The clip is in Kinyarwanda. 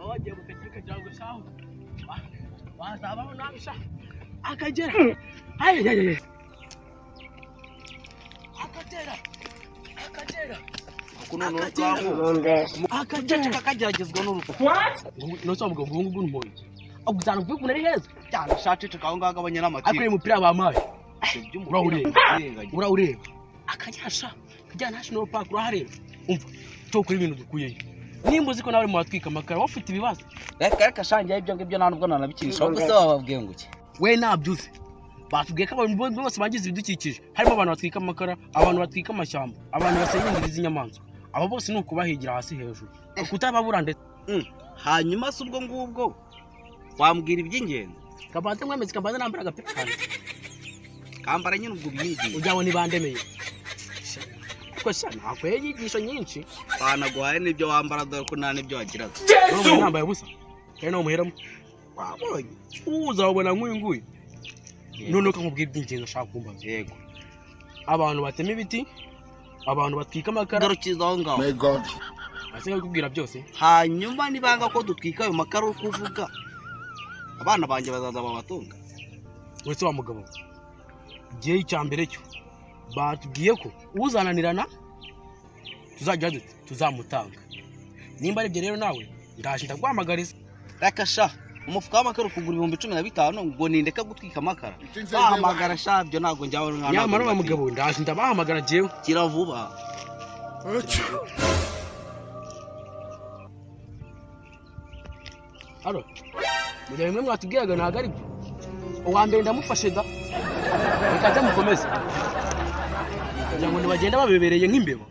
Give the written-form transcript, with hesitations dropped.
Wagiye mu kagera kagira ngo shahu wazabaho nawe sha Akagera. Ay ay ay. Akagera. Akagera. Akagera. Kageragezwa n'urupfu. No so mugabo ngo ngubu nmoye. Aguzana uvuye ukuntu ari heza. Cyane shaceceka aho ngaho agabanya Ariko n'amatiku. uyu mupira bampaye. Urawureba. Ureba. Urawureba. Akagera sha. Akagera National Park urahareba. Umva. Cyo kuri ibintu dukuyeyo. Nimba uzi ko nawe urimo watwika amakara wafite ibibazo. Reka reka shangiye ibyo ngibyo nta nubwo nanabikinisha, ahubwo se bababwiye ngo iki? We nabyuze. Batubwiye ko abantu bose bangiza ibidukikije, harimo abantu batwika amakara, abantu batwika amashyamba, abantu basenya indiri z'inyamaswa. Abo bose ni ukubahigira hasi hejuru kutababura ndetse. Hanyuma se ubwo ngubwo wambwira iby'ingenzi? Kabanze mwemeze, kabanze nambara agapira kanjye. Kambara nyine ubwo ubimbwiye. Ujyaho ntibandemeye ariko sha nakweye inyigisho nyinshi. Banaguhaye n'ibyo wambara, dore ko nta n'ibyo wagiraga. Yesu nambaye ubusa kandi nawe muheramo. Wabonye. Uzabona nk'uyu nguyu noneho kamubwira iby'ingenzi ashaka kumbaza. Yego. Abantu batema ibiti, abantu batwika amakara. Garukiza aho ngaho. May God Asigaye kubwira byose. Hanyuma nibanga ko dutwika ayo makara uri kuvuga, abana banjye bazaza babatunga? Uretse wa mugabo, igihe icya mbere cyo batubwiye ko uzananirana tuzagira dute, tuzamutanga. Nimba aribyo rero nawe ndaje ndaguhamagariza. Reka sha, umufuka w'amakara ukugura 15,000 ngo nindeka gutwika amakara? Bahamagara sha, ibyo ntabwo njyaho mwana. Nyamara wa mugabo, ndaje ndabahamagara jewe. Kira vuba. Aro mugihe bimwe mwatubwiraga ntabwo ari byo. Uwa mbere ndamufashe da, reka nze mukomeze kugira ngo ntibagenda babebereye nk'imbeba.